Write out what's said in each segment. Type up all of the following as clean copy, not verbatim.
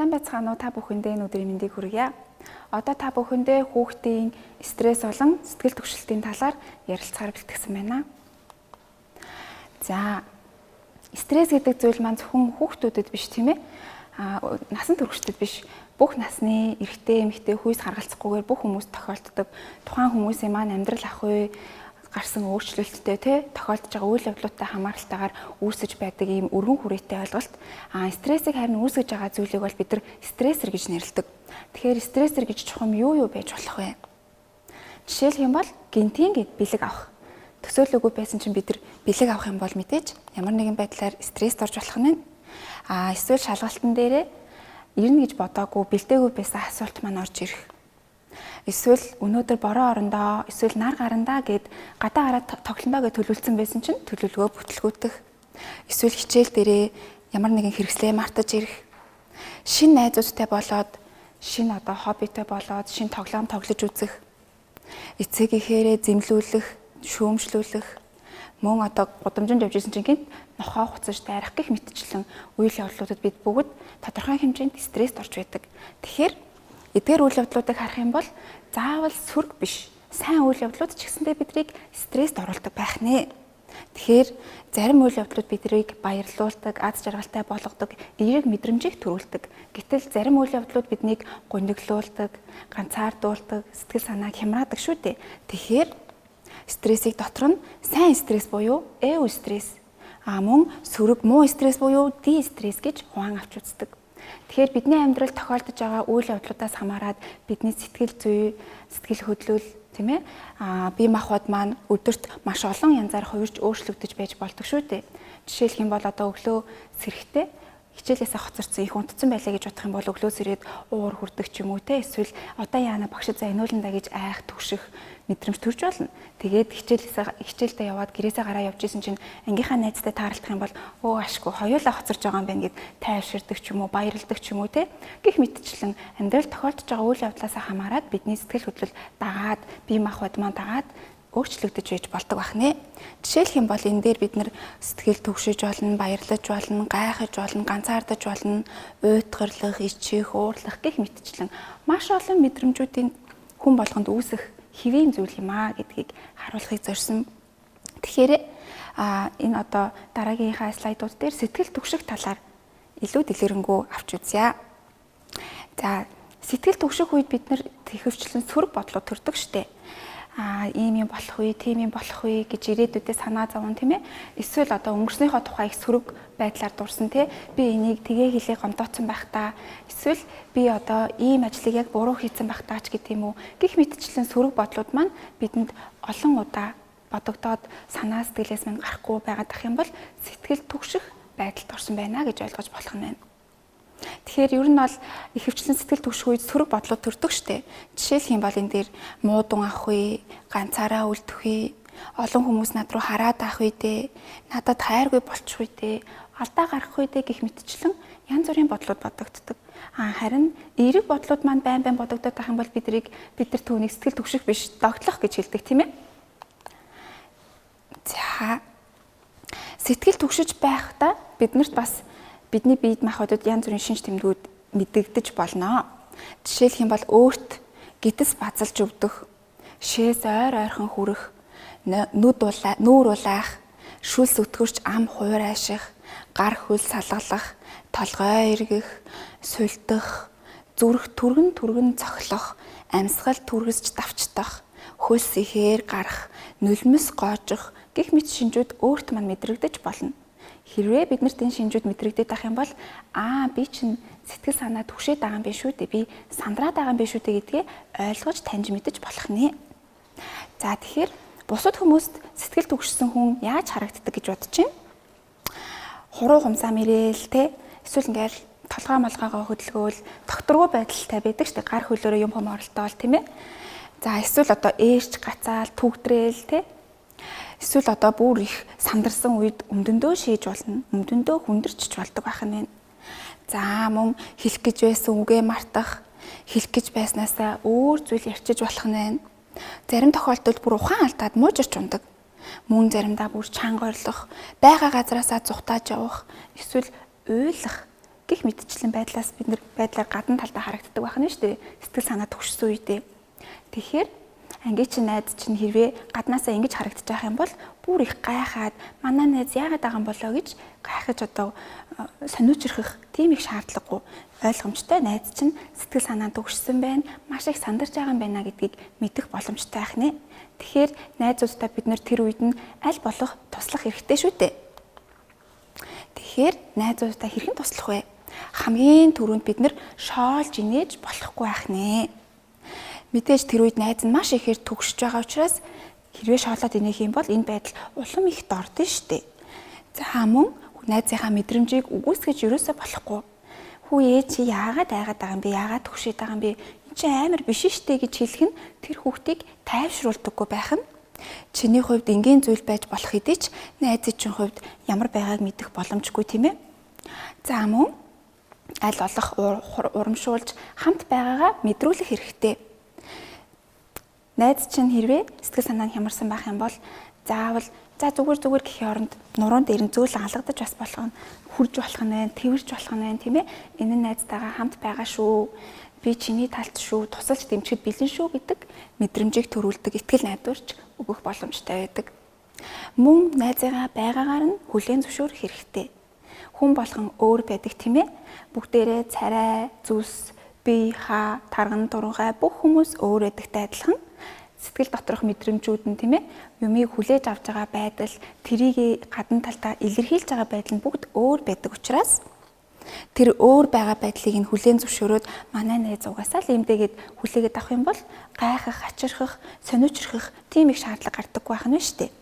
Сайн байцгаана уу, та бүхэндээ энэ өдрийн мэндийг хүргье. Одоо та бүхэндээ хүүхдийн стресс болон сэтгэл түгшилтийн талаар ярилцахаар бэлтгэсэн байна. За, стресс гэдэг зүйл маань зөвхөн хүүхдүүдэд биш, тийм ээ? Насан туршидад биш. Бүх насны эрэгтэй, эмэгтэй хүйс харгалцахгүйгээр бүх хүмүүс тохиолддог. Тухайн хүмүүсийн маань амьдрал ах үе гарсан өөрчлөлттэй, тий, тохиолдож байгаа үйл явдлуудтай хамааралтайгаар үүсэж байдаг ийм өргөн хүрээтэй ойлголт. Стрессийг харин үүсгэж байгаа зүйлийг бол бид нар стрессор гэж нэрлэдэг. Тэгэхээр стрессор гэж чухам юу юу байж болох вэ? Жишээлх юм бол гэнэтийн бэлэг авах. Төсөөлөөгүй байсан чинь бид нар бэлэг авах юм бол мэдээж ямар нэгэн байдлаар стресст орж болох нь. Эсвэл шалгалтан дээрээ ирнэ гэж бодоогүй, бэлдээгүй байсан асуулт маань орж ирэх. Эсвэл өнөөдөр бороо орондоо, эсвэл нар гарандаа гэд гадаа гараад тоглондоо гэж төлөвлөсөн байсан чинь төлөвлөгөө бүтлгүүтэх. Эсвэл хичээл дээрээ ямар нэгэн хэрэгслээ мартаж ирэх. Шинэ найзуудтай болоод, шинэ одоо хоббитой болоод шинэ тоглоом тоглож үзэх. Эцэг эхээрээ зэмлүүлэх, шүүмжлүүлэх, мөн одоо гудамжинд явж исэн чинь гэнэт нохой хуцаж дайрах гэх мэтчлэн үйл явдлуудад бид бүгд тодорхой хэмжээнд стресст орж байдаг. Тэгэхээр эдгээр үйл явдлуудыг харах юм бол заавал сөрөг биш, сайн үйл явдлууд ч гэсэндээ биднийг стресст оруулдаг байх нэ. Тэгэхээр зарим үйл явдлууд биднийг баярлуулдаг, аз жаргалтай болгодог, эерэг мэдрэмжийг төрүүлдэг. Гэтэл зарим үйл явдлууд биднийг гуниглуулдаг, ганцаардуулдаг, сэтгэл санааг хямраадаг шүү дээ. Тэгэхээр стрессийг дотор нь сайн стресс буюу эу стресс, мөн сөрөг муу стресс буюу ди стресс гэж хуваан авч үздэг. Тэгэхээр бидний амьдрал тохиолдож байгаа үйл явдлуудаас хамаарат бидний сэтгэл зүй, сэтгэл хөдлөл, тийм ээ, бие махбод маань өдөрт маш олон янзаар хувирч өөрчлөгдөж байж болдог шүү дээ. Жишээлх юм бол одоо өглөө сэрэхдээ хичээлээсээ хоцорсон, их унтцсан байлаа гэж бодох юм бол өглөө сэрээд уур хүрдэг ч юм уу, те, эсвэл одоо яана багш за энүүлэндаа гэж айх, түгших мэдрэмж төрж болно. Тэгээд хичээлдээ яваад гэрээсээ гараа явж исэн чинь ангийнхаа найзтай тааралдах юм бол өө ашгүй хоёулаа хоцорж байгаа юм байна гэд тайвширдаг ч юм уу, баярлдаг ч юм уу, те. Гэх мэтчлэн амьдрал тохиолдож байгаа үйл явдлаасаа хамаарат бидний сэтгэл хөдлөл дагаад, бие махбод маань дагаад өөрчлөгдөж байж болдог байх нэ. Жишээлх юм бол энэ дээр бид нар сэтгэл түгшиж болно, баярлаж болно, гайхаж болно, ганцаардаж болно, уйтгарлах, ичих, уурлах гэх мэтчлэн маш олон мэдрэмжүүдийн хүн болгонд үүсэх хэвийн зүйл юм аа гэдгийг харуулахыг зорьсон. Тэгэхээр энэ одоо дараагийнхаа слайдууд дээр сэтгэл түгших талаар илүү дэлгэрэнгүй авч үзье. За, сэтгэл түгших үед бид нар ихэвчлэн сөрөг бодлоо төрдөг штэ. Ийм юм болох үе, тийм юм болох үе гэж ирээдүйдээ санаа зовно, тийм ээ. Эсвэл одоо өнгөрснийхөө тухай их сөрөг байдлаар дурсан, тий. Би энийг тгээ хилээ гомдооцсон байх та. Эсвэл би одоо ийм ажлыг яг буруу хийцэн байх таа ч гэдэг юм уу. Гэх мэтчлэн сөрөг бодлууд маань бидэнд олон удаа бодогдоод санаа сэтгэлээс минь гарахгүй байгаад ах юм бол сэтгэл түгших байдалд орсон байна гэж ойлгож болох нь байна. Тэгэхээр ер нь бол ихэвчлэн сэтгэл түгших үед сөрөг бодлууд төрдөг штэ. Жишээлх юм бол энэ дээр муудун авах үе, ганцаараа үлдэх үе, олон хүмүүс над руу хараад авах үедээ, надад хайргүй болчих үедээ, алдаа гаргах үедээ гэх мэтчлэн янз бүрийн бодлууд бодогддог. Харин эерэг бодлууд маань байн байн бодогдоод байх юм бол бид нар түүнийг сэтгэл түгших биш, догтлох гэж хэлдэг, тийм ээ. За, сэтгэл түгшиж байхдаа биднэрт бас бидний биед махбодод янз бүрийн шинж тэмдгүүд мэдэгдэж болно. Жишээлх юм бол өөрт гэдэс базалж өвдөх, шээс ойр ойрхон хүрэх, нүүр улаах, шүлс өтгөрч ам хувир айших, гар хөл салгалах, толгой эргэх, сулдах, зүрх түргэн түргэн цохлох, амьсгал түргэсч давчдах, хөлс ихээр гарах, нулимс гоожих гэх мэт шинжүүд өөрт маань мэдрэгдэж болно. Хэрвээ биднэрт энэ шинжүүд мэдрэгдээд байх юм бол би чинь сэтгэл санаа түгшээд байгаа юм биш үү дээ, би сандраад байгаа юм биш үү дээ гэдгээ ойлгож таньж мэдэж болох нэ. За, тэгэхээр бусад хүмүүст сэтгэл түгшсэн хүн яаж харагддаг гэж бодож байна? Хуруу хумсаа мэрээл, те, эсвэл ингээл толгой молгоогоо хөдөлгөөл тогтворгүй байдалтай байдаг штэ, гар хөлөөрөө юм хом оролдоол, тийм ээ. За, эсвэл одоо ээрч гацаал түгдрээл, те. Эсвэл одоо бүр их сандарсан үед өмдөндөө шийж болно, өмдөндөө хүндэрчж болдог байх нь байна. За, мөн хэлэх гэж байсан үгээ мартах, хэлэх гэж байснаасаа өөр зүйл ярьчиж болох нь байна. Зарим тохиолдолд бүр ухаан алдаад муужирч ундаг. Мөн заримдаа бүр чанга орлох, байгаа газраасаа зугтааж явах, эсвэл уйлах Гэх мэтчлэн байдлаас бид нар байдлаар гадна талдаа харагддаг байх нь шүү дээ. Сэтгэл санаа төгшсөн үедээ. Тэгэхээр ангийн чинь найз чинь хэрвээ гаднаасаа ингэж харагдаж байх юм бол бүр их гайхаад манай найз яагаад байгаа юм болоо гэж гайхаж одоо сониучрах тийм их шаардлагагүй. Ойлгомжтой найз чинь сэтгэл санаа төгшсөн байна, маш их сандарч байгаа юм байна гэдгийг мэдэх боломжтой байх нэ. Тэгэхээр найзуудтай бид нэр тэр үед нь аль болох туслах хэрэгтэй шүү дээ. Тэгэхээр найзуудтай хэрхэн туслах вэ? Хамгийн түрүүнд бид нэр шоолж инээж болохгүй байх нэ. Мэдээж тэр үед найз нь маш ихээр төгшөж байгаа учраас хэрвээ шоолоод инех юм бол энэ байдал улам их дордно шүү дээ. За мөн найзынхаа мэдрэмжийг үгүйсгэж ерөөсөө болохгүй. Хүү ээ чи яагаад айгаад байгаа юм бэ? Яагаад төгшөөд байгаа юм бэ? Энд чи амар биш штэ гэж хэлэх нь тэр хүүхдийг тайвшруулдаггүй байх нь. Чиний хувьд энгийн зүйл байж болох хэдий ч найзын чинь хувьд ямар байгааг мэдэх боломжгүй тийм ээ. За мөн аль болох урамшуулж хамт байгаагаа мэдрүүлэх хэрэгтэй. Найз чинь хэрвээ сэтгэл санаа нь хямарсан байх юм бол заавал за зүгээр гэхийн оронд нуруунд дээр нь зөөлөн алгадаж бас болох нь, хурж болох нь байна, тэрж болох нь байна тийм ээ. Энэ нь найзтайгаа хамт байгаа шүү. Би чиний талд шүү, тусалж дэмжихэд бэлэн шүү гэдэг мэдрэмжийг төрүүлдэг итгэл найдварч өгөх боломжтой байдаг. Мөн найзыгаа байгаагаар нь хүлээн зөвшөөрөх хэрэгтэй. Хүн болгон өөр байдаг тийм ээ. Бүгдээрээ царай, зүс, бие, хаа, тарган, туранхай бүх хүмүүс өөр байдагтай адилхан сэтгэл доторх мэдрэмжүүд нь тийм ээ юмыг хүлээж авч байгаа байдал, тэрийг гадна талдаа илэрхийлж байгаа байдал нь бүгд өөр байдаг учраас тэр өөр байгаа байдлыг нь хүлээн зөвшөөрөөд манай найз угаасаа л имдэгээд хүлээгээд авах юм бол гайхах, хачирхах, сониучрах тийм их шаардлага гардаггүй байх нь шүү дээ.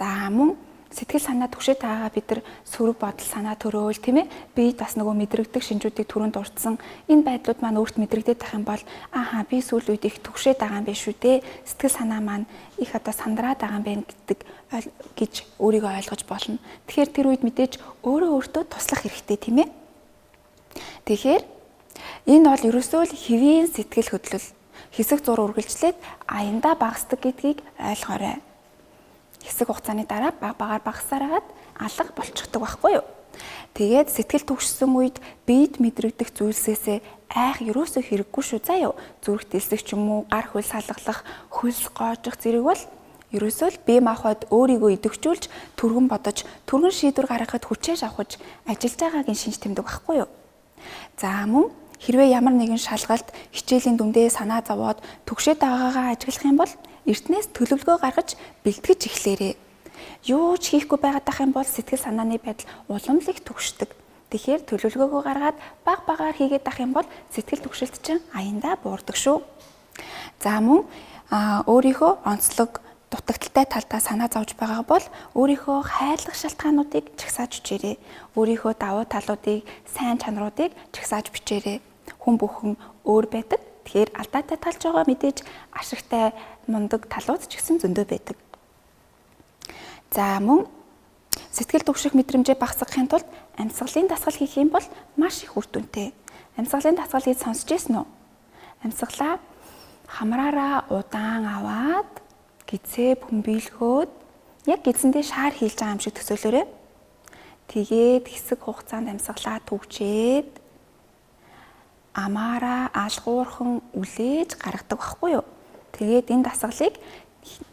За мөн сэтгэл санаа түгшээд байгаагаа бид нар сөрөг бодол санаа төрөөл тийм ээ бид бас нөгөө мэдрэгдэх шинжүүдийг түрүүнд дурдсан энэ байдлууд маань өөрт мэдрэгдээд байх юм бол ааха би сүүл үед их түгшээд байгаа юм биш үү те сэтгэл санаа маань их одоо сандраад байгаа юм байна гэдэг гэж өөрийгөө ойлгож болно. Тэгэхээр тэр үед мэдээж өөрөө өөртөө туслах хэрэгтэй тийм ээ. Тэгэхээр энэ бол ерөөсөө л хэвийн сэтгэл хөдлөл хэсэг зур үргэлжлээд аяндаа багасдаг гэдгийг ойлгоорой. Хэсэг хугацааны дараа баг багаар багасаар хагаад алга болчихдог байхгүй юу? Тэгээд сэтгэл түгшсэн үед биед мэдрэгдэх зүйлсээсээ айх ерөөсөө хэрэггүй шүү заа юу? Зүрх дэлсэх ч юм уу, гар хөл салгалах, хөлс гоожих зэрэг бол ерөөсөө л бие махбод өөрийгөө идэвхжүүлж, түргэн бодож, түргэн шийдвэр гаргахад хүчээ шавхаж ажиллаж байгаагийн шинж тэмдэг байхгүй юу? За мөн хэрвээ ямар нэгэн шалгалт хичээлийн дүндээ санаа зовоод түгшээд байгаагаа ажиглах юм бол эртнээс төлөвлөгөө гаргаж бэлтгэж эхлээрэй. Юу ч хийхгүй байгаад ах юм бол сэтгэл санааны байдал улам л их түгшдэг. Тэгэхээр төлөвлөгөөгөө гаргаад баг багаар хийгээд ах юм бол сэтгэл түгшэлт чинь аяндаа буурдаг шүү. За мөн өөрийнхөө онцлог дутагдaltaй талдаа санаа зовж байгаа бол өөрийнхөө хайрлах шалтгаануудыг жагсааж бичээрэй. Өөрийнхөө давуу талуудыг, сайн чанаруудыг жагсааж бичээрэй. Хүн бүхэн өөр байдаг. Тэгэхээр алдаатай талж байгаа мэдээж ашигтай мундаг талууд ч гэсэн зөндөө байдаг. За мөн сэтгэл түгших мэдрэмжээ багасгахын тулд амьсгалын дасгал хийх юм бол маш их үр дүнтэй. Амьсгалын дасгал хийж сонсч ирсэн үү? Амьсгалаа хамраараа удаан аваад гизээ бөмбөөлгөөд яг гизэндээ шаар хийлж байгаа юм шиг төсөөлөөрэй. Тэгээд хэсэг хугацаанд амьсгалаа түгжээд амаараа алгуурхан үлээж гаргадаг байхгүй юу? Тэгээд энэ дасгалыг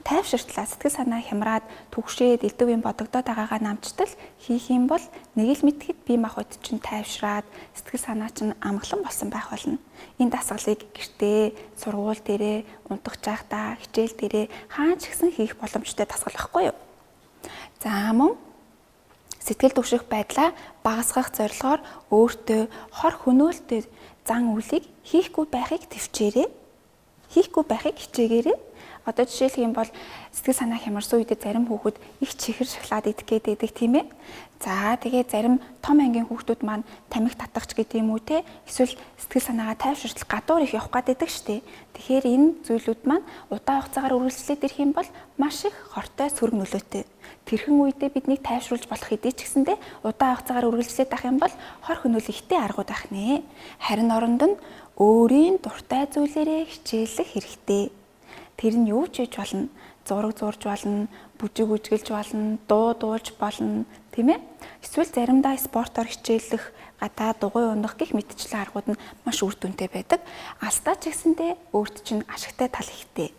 тайвширтлаа сэтгэл санаа хямраад түгшээд элдв юм бодогдоод байгаагаа намжтал хийх юм бол нэг л мэтгэд бие махбод чинь тайвшраад сэтгэл санаа чинь амгалан болсон байх болно. Энэ дасгалыг гэртээ, сургууль дээрээ, унтах жахдаа, хичээл дээрээ хаан ч гэсэн хийх боломжтой дасгал байхгүй юу? За мөн сэтгэл түгших байдлаа багасгах зорилгоор өөртөө хор хөнөөлтөй зан үйлийг хийхгүй байхыг төвчээрэй. Хийхгүй байхыг хичээгээрэй. Одоо жишээлх юм бол сэтгэл санаа хямарсан үедээ зарим хүүхэд их чихэр шоколад идэх гээд байдаг тийм ээ. За тэгээ зарим том ангийн хүүхдүүд маань тамхи татах ч гэдэг юм уу те. Эсвэл сэтгэл санаагаа тайвширтал гадуур их явах гээд байдаг штэ. Тэгэхээр энэ зүйлүүд маань удаан хугацаагаар үргэлжлээд ирэх юм бол маш их хортой сөрөг нөлөөтэй. Тэрхэн үедээ биднийг тайвшруулж болох хэдий ч гэсэндээ удаан хугацаагаар үргэлжлээд ах юм бол хор хөнөөл ихтэй аргууд байх нэ. Харин оронд нь өөрийн дуртай зүйлээрээ хичээллэх хэрэгтэй. Тэр нь юу ч хийж болно. Зураг зурж болно, бүжиг үжиглэж болно, дуу дуулж болно, Тийм ээ? Эсвэл заримдаа спортоор хичээллэх, гадаа дугуй унах гэх мэтчлэн аргууд нь маш үр дүнтэй байдаг. Алстаа ч гэсэндээ өөрт чинь ашигтай тал ихтэй.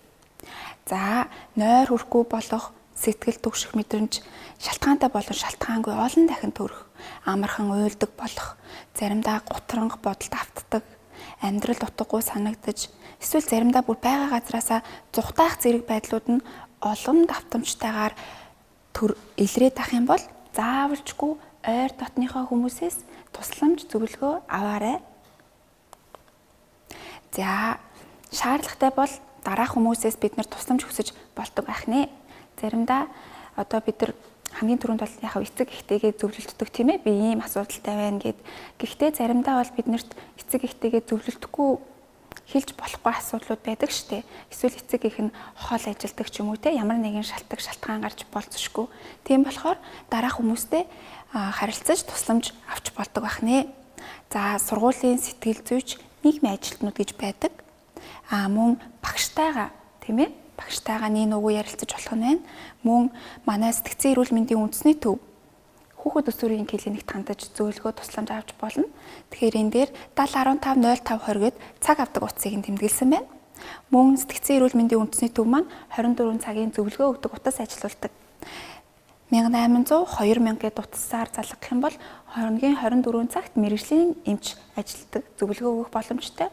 За, нойр хүрхгүй болох, сэтгэл түгших мэдрэмж, шалтгаантай болон шалтгаангүй олон дахин төрөх, амархан уйлдаг болох, заримдаа гутранх бодолд автдаг, амьдрал утгагүй санагдаж, эсвэл заримдаа бүр байгаа газраасаа зүхтаах зэрэг байдлууд нь олон давтамжтайгаар төр илрээд ах юм бол заавалчгүй ойр дотныхоо хүмүүсээс тусламж зөвлөгөө аваарай. За, шаардлагатай бол дараах хүмүүсээс бид нар тусламж хүсэж болдог байх нэ. Заримдаа одоо бид нар хамгийн түрүүнд бол яг эцэг эхтэйгээ зөвлөлддөг, тийм ээ. Би ийм асуудалтай байна гэд. Гэхдээ заримдаа бол бид нарт эцэг эхтэйгээ зөвлөлдөхгүй, хэлж болохгүй асуудлууд байдаг штэ. Эсвэл эцэг их нь хол ажилдаг ч юм уу те, ямар нэгэн шалтгаан гарч болцсошгүй. Тийм болохоор дараах хүмүүстэй харилцаж тусламж авч болдог байх нэ. За, сургуулийн сэтгэл зүйч, нийгмийн ажилтнууд гэж байдаг. А мөн багштайгаа, тийм ээ, багштайгаа нэг нүгүү ярилцаж болох нь байна. Мөн манай сэтгцэн эрүүл мэндийн үндэсний төв хүүхэд өсвөрийн клиникт хандаж зөвлөгөө тусламж авч болно. Тэгэхээр энэ дээр 70 15 05 20 гээд цаг авдаг утсыг нь тэмдэглэсэн байна. Мөн сэтгцэн эрүүл мэндийн үндэсний төв маань 24 цагийн зөвлөгөө өгдөг утас ажилуулдаг. 1800 2000 гээд утсаар залгах юм бол хоногийн 24 цагт мэргэжлийн эмч ажилладаг, зөвлөгөө өгөх боломжтой.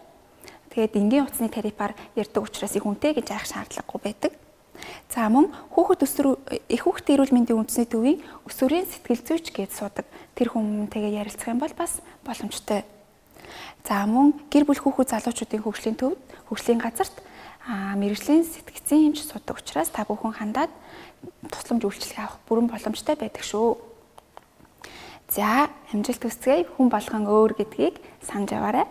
Тэгээд энгийн утасны тарифаар ярьдаг учраас их үнэтэй гэж айх шаардлагагүй байдаг. За, мөн хүүхэд өсвөр эх хүүхдийн эрүүл мэндийн үндэсний төвийн өсвөрийн сэтгэл зүйч гэж суудаг. Тэр хүмүүнтэйгээ ярилцах юм бол бас боломжтой. За, мөн гэр бүл хүүхэд залуучуудын хөгжлийн төвд, хөгжлийн газарт мэргэжлийн сэтгцийн эмч суудаг учраас та бүхэн хандаад тусламж үйлчилгээ авах бүрэн боломжтой байдаг шүү. За, амжилт хүсгэе, хүн болгон өөр гэдгийг санаж аваарай.